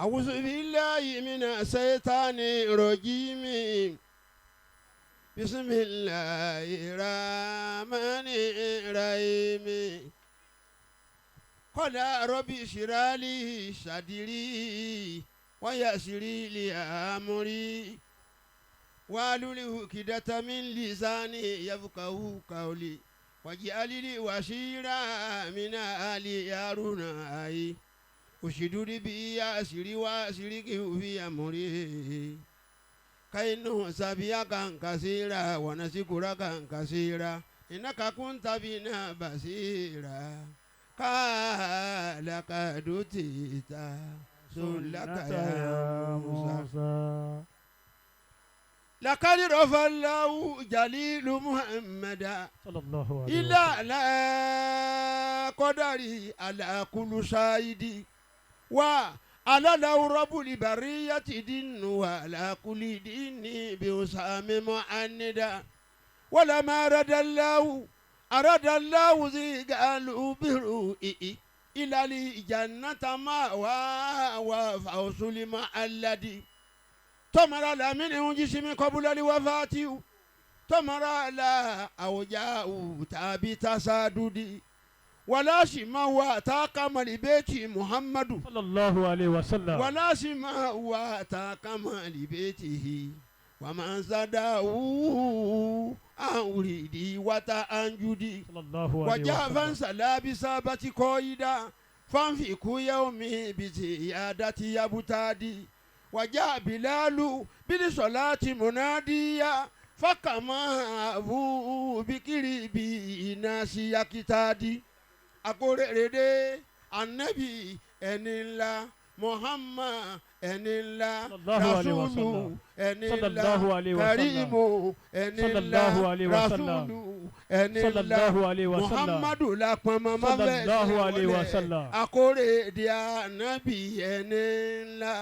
أعوذ بالله من الشيطان الرجيم بسم الله الرحمن الرحيم قال رب اشرح لي صدري ويسر لي أمري واحلل عقدة من لساني يفقهوا قولي واجعل لي وزيرا من أهلي هارون أخي اشدد به أزري وأشركه في أمري كي نسبحك كثيرا ونذكرك كثيرا إنك كنت بنا بصيرا قال قد أوتيت سؤلك يا موسى لقد رفع الله جليل محمدا صلى الله عليه إلى وسلم. لا قدري على كل شاهد وعلى لو رب البرية دين وعلى كل دين بوسام معندا ولما رد الله أراد الله ذي قالوا برؤي إلى الجنة ما وفوز مع الذي تمر لا من جسم قبل الوفاة تمر لا أوجاء تابي تساددي ولا شما واتاك لبيت محمد صلى الله عليه وسلم. ولا شما واتاك لبيته ومن زاده أوريدي وتأنجدي صلى الله عليه وجاء وسلم. فانسلا بسابة قائدا فانفقوا يومي بزيادة يبتادي وجاء بلال بالصلاة مناديا فكما أبو بكر بناس يكتادي akórèrèdè anabi ẹni ńlá Muhammad ẹni ńlá Sallallahu alaihi rasulu wasallam. ẹni ńlá Sallallahu alaihi wasallam. karimu ẹni ńlá Sallallahu alaihi wasallam. rasulu ẹni ńlá Sallallahu alaihi wasallam. Muhammadu lakpọnmọ Sallallahu alaihi wasallam. akórèdè anabi ẹni ńlá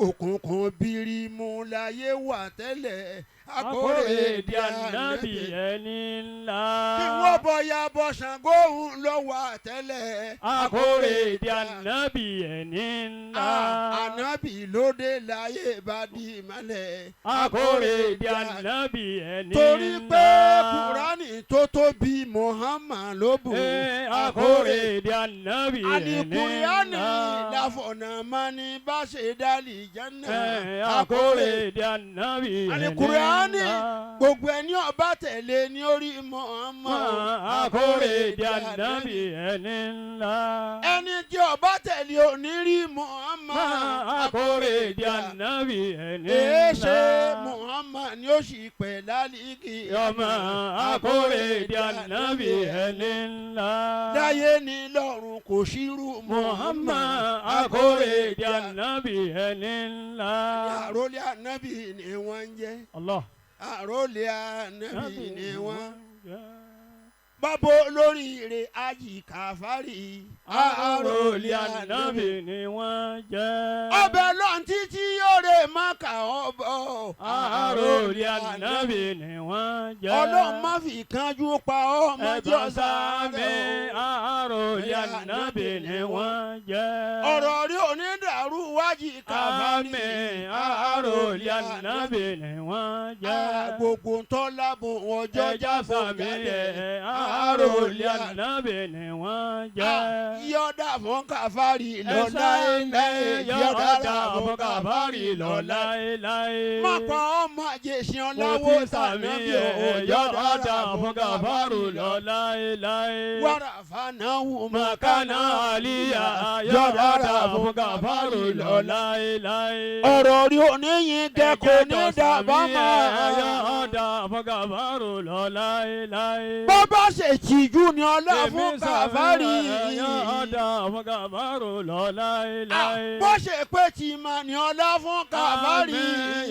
òkùnkùn birimu láyé wà tẹ́lẹ̀ Akórèdè ànábì ẹni ńlá. Kí wọ́n bọ̀ ya bọ̀ Ṣàngó òun lọ wà tẹ́lẹ̀. Akórèdè ànábì ẹni ńlá. Ànábì lóde láyé bá di ìmọ̀lẹ̀. Akórèdè ànábì ẹni ńlá. Torí pé Kùránì tó tóbi Muhammad ló bù. Ee, Akórèdè ànábì ẹni Àní Kùránì ńlá. láfọ̀nà mání bá ṣe dálì jẹ́nà. Ee, Akórèdè ànábì Àní ẹni Kùránì ńlá. gbogbo ẹni ọba tẹ̀lé ní orí Muhammad. Akórèdè ànábì ẹni ńlá. Ẹni tí ọba tẹ̀lé onírí Muhammad. Akórèdè ànábì ẹni ńlá. Èéṣe Muhammad ni ó sì pẹ̀ lálìkì. Ọmọ akórèdè ànábì ẹni ńlá. Láyé ní lọ́run kò sírú Muhammad akórèdè ànábì ẹni ńlá. Àrólé ànábì ni wọ́n ń jẹ́. Allah. Àrólé ànábì ni wọ́n. Bábo lórí ire ayì kàfárì. Àròlé ànábì ni wọ́n jẹ́. Ọbẹ̀ lọ́n títí yóò rè má kà ọ́ bọ̀. Àròlé ànábì ni wọ́n jẹ́. Ọlọ́run má fi kánjú pa ọ́ mọ́jọ́ Ẹ̀bọ̀n sáré sámi o. àròlé ànábì ni wọ́n jẹ́. Ọ̀rọ̀ rí onídàárú wájì kàfárì. Àmín àròlé ànábì ni wọ́n jẹ́. Gbogbo ntọ́lábò ọjọ́ Ẹja jábọ̀ sàmì jáde. ẹ̀ àròlé ànábì ni wọ́n jẹ́. Yọ̀dà fún kàfárì lọ́lá ilẹ̀. Yọ̀dà fún kàfárì lọ́lá ilẹ̀. Má pa ọmọ àjèṣin Mo ọ̀làwọ̀ ti sàmì tànàbí ẹ̀ yọ̀dà fún kàfárì lọ́lá ilẹ̀. Wàrà fanáwù Màkánà àlìyà yọ̀dà fún kàfárì lọ́lá ilẹ̀. Ọ̀rọ̀ rí oníyin kẹ́kọ̀ọ́ ní dàbá máa. Yọ̀dà fún kàfárì lọ́lá ilẹ̀. Bó bá ṣe tìjú ni ọlá fún kàfárì. Yọ̀dà fún kàfárì lọ́lá ilẹ̀. Bó ṣe pé tì mà ní ọlá fún kàfárì.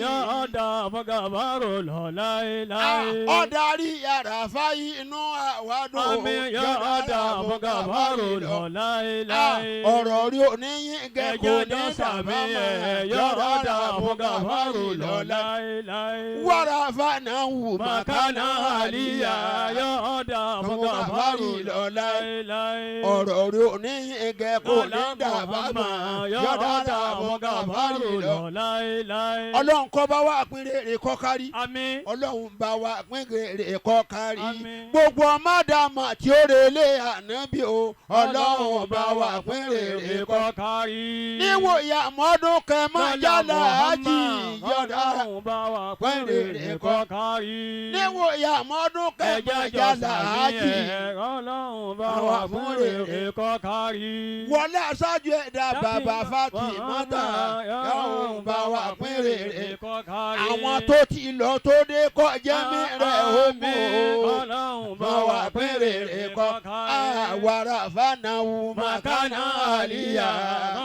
Yọ̀dà fún kàfárì lọ́lá ilẹ̀. Ọ̀darí àràfá inú àwàdùn. Àmín yọ̀dà fún kàfárì lọ́lá ilẹ̀. Ọ̀rọ̀ rí oníyin kẹ́kọ̀ọ́ ní Ẹjọ́ sàmì ẹ̀ yọ̀ọ̀dà fún Gàfárù lọ láéláé. Wàrà fanahu Màkánà àlìyá yọ̀ọ̀dà fún Gàfárù lọ láéláé. Ọ̀rọ̀ rẹ̀ ò ní gẹ̀ kò ní dàbà mọ́ yọ̀ọ̀dà fún Gàfárù lọ. Láéláé. Ọlọ́run kọ́ bá wà pín rere kọ́ kárí. Àmín. Ọlọ́run bá wa pín rere kọ́ kárí. Àmín. Gbogbo ọmọdàmọ̀ tí ó relé ànábì o, Ọlọ́run bá wa pín rere kọ́ kárí. Níwò ìyá mọ́dún kẹmọ́ yálà ájì yọ̀dá. Ọlọ́run bá wa pín rere kọ́ kárí. Níwò ìyá mọ́dún kẹmọ́ Ẹjẹ́ jọ yálà sàmì ájì. ẹ̀ Ọlọ́run bá wa pín rere kọ́ kárí. Wọlé aṣáájú ẹ̀dá bàbá Fátímátà, Ọlọ́run bá wa pín rere. Kọ́ kárí. Àwọn tó ti lọ tó dé kọ́ jẹ́mi rẹ̀ ó mú o. Ọlọ́run Bá wa pín rere kọ́ àwàrà fanahu makana àlìyá.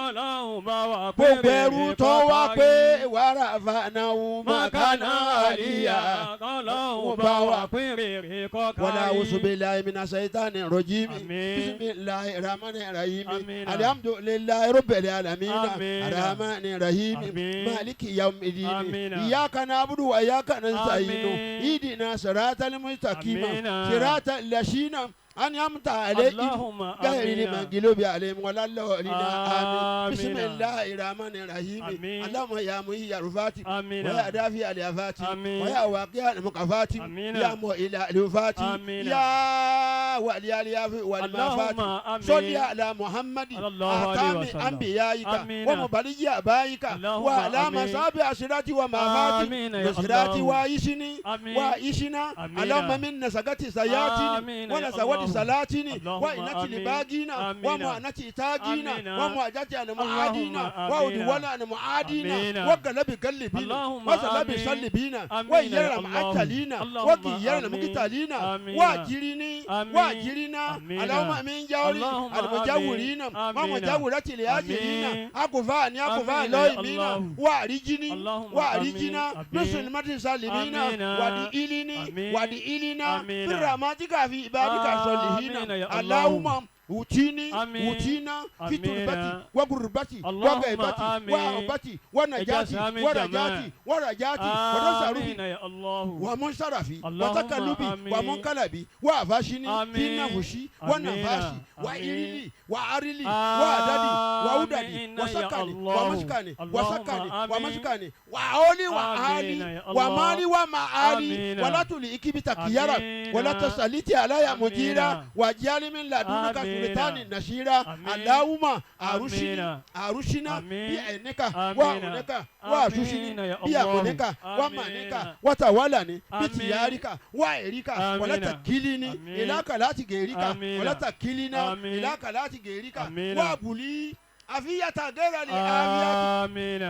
Ọlọ́run bá wa pín Gbogbo rere ẹrú tó kọ́ wá kárí. Pé wàrà fanahu makana àlìyá. Ọlọ́run bá wa pín rere kọ́ kárí. ولا أعوذ بالله من الشيطان الرجيم. آمين. بسم الله الرحمن الرحيم. آمين. الحمد لله رب العالمين. آمين. الرحمن الرحيم. آمين. مالك يوم الدين. آمين. إياك نعبد وإياك نستعين. آمين. اهدنا صراط المستقيم. آمين. صراط الذين أنعمت عليهم اللهم غير آمين. المغضوب عليهم ولا الضالين. آمين. بسم آمين. الله الرحمن الرحيم. آمين. اللهم يا محيي الرفات آمين. ويا دافع الآفات آمين. ويا واقي المقافات آمين. يا مؤيل الوفات آمين. يا ولي الياف والمافات. اللهم آمين. صل على محمد صلى الله عليه أتام وسلم. أنبيائك آمين. ومبلغ آبائك اللهم وعلى آمين. مصاب عشرتي ومافاتي آمين يا نصراتي الله. وعيشني آمين. وعيشنا. آمين. اللهم من نسقتي سياتني آمين يا ونسوتي الله. صلاتني اللهم وإنتي آمين. لباقينا آمين. ومعنتي تاجينا آمين. ومعجتي المعادينا اللهم آمين. وعدوانا المعادينا آمين. وقلب قلبينا اللهم وسلب آمين. سلبينا آمين ويرى يا الله. معتلينا اللهم وكيرنا آمين. مقتلينا آمين. واجرني آمين. واجرنا. آمين. اللهم من جوري اللهم المجاورين آمين. ومجاورة الآجرين آمين. أكفاني أكفاني آمين يا لويمينا الله. وارجني اللهم وارجنا آمين. بسلمة سالمين آمين. ودئلني آمين. ودئلنا آمين. في رحمتك في عبادك الصالحين. آمين يا الله. اللهم أوتيني آمين. أوتينا في آمين. تربتي وغربتي اللهم وغيبتي آمين. وعبتي ونجاتي إجازة آمين ورجاتي جماعة. ورجاتي وتصرفي آمين يا الله. ومنصرفي اللهم وتكلبي آمين. ومنقلبي وافاشني في آمين. نفسي آمين. ونفاشي آمين. وإلي وأرلي وعددي وعددي آمين يا وسكني الله. ومسكني اللهم وسكني آمين. ومسكني وعولي آمين وعالي يا الله. ومالي ومعالي آمين. ولا تلئك بتكيرا آمين. ولا تسلتي علي مجيرا آمين. واجعل من لدنك آمين. سلطان نشيرا. آمين. اللهم أرشني آمين. أرشنا آمين. بعينك آمين. وعونك وأشوشني آمين يا الله. بأمنك آمين. ومنك وتولني آمين. بتيارك وإريك آمين. ولا تكلني آمين. إلى كلات غيرك آمين. ولا تكلنا آمين. إلى كلات غيرك آمين. وابلي عافية غير العافية آمين.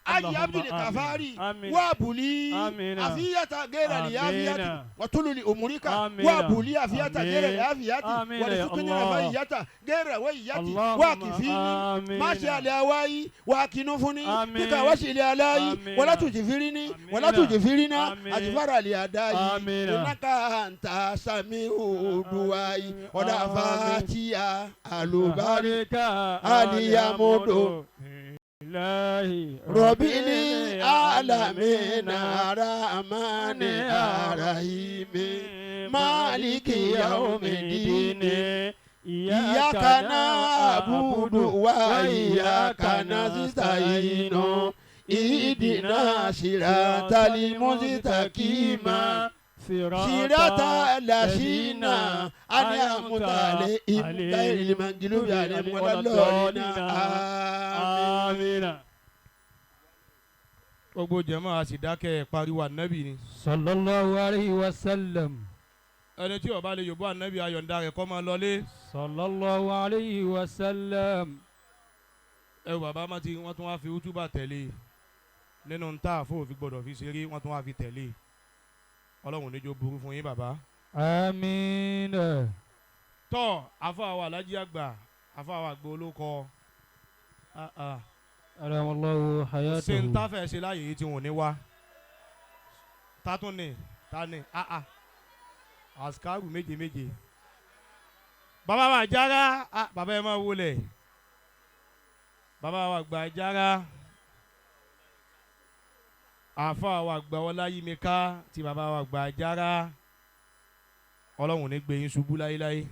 أي اللهم عبد آمين. الكفاري آمين. وابلي آمين. عافية غير العافية آمين. وطول لأمورك آمين. وابلي عافية غير آمين. العافية آمين يا ورزقني الله. رفاهية غير وياتي اللهم واكفيني آمين. ماشي على هواي واكنفني آمين. بك واشي علي آمين. ولا تجفرني آمين. ولا تجفرنا آمين. أجفر لأدائي آمين. إنك أنت سميع دعائي ولا آمين. فاتيا ألوباري ألبارك أليامدو. الله رب العالمين الرحمن الرحيم مالك يوم الدين إياك نعبد وإياك نستعين اهدنا صراط المستقيم صراط الذين أنعمت عليهم غير المغضوب عليهم ولا الضالين. آمين. آمين. Gbogbo jẹ̀mọ́ a sì dákẹ́ pariwo ànábì ni. صلى الله عليه وسلم. Ẹni tí ó bá lè yòbó ànábì ayọ̀ǹda rẹ̀ kó máa lọlé. صلى الله عليه وسلم. Ẹ wo bàbá má ti wọ́n tún wá fi útúbà tẹ̀lé nínú ntá àfọwọ́fi gbọ́dọ̀ fi ṣeré wọ́n tún wá fi tẹ̀lé. Ọlọ́run níjó burú fún yín bàbá. آمين. Tọ́ àfọ àwọn alájí àgbà àfọ àwọn àgbà olóko ah, ah. أدام الله Ṣe ń حياته. tá fẹ́ ṣe láàyè yìí tí wọn ò ní wá ta tún ni ta ni ah, ah. Àsìkárù méje méje bàbá wa jára ah, bàbá ẹ máa wọlé. Bàbá wa gba jára, àáfàá wa gba Ọláyímíká tí bàbá wa gba jára, Ọlọ́run ní gbé yín ṣubú láéláé.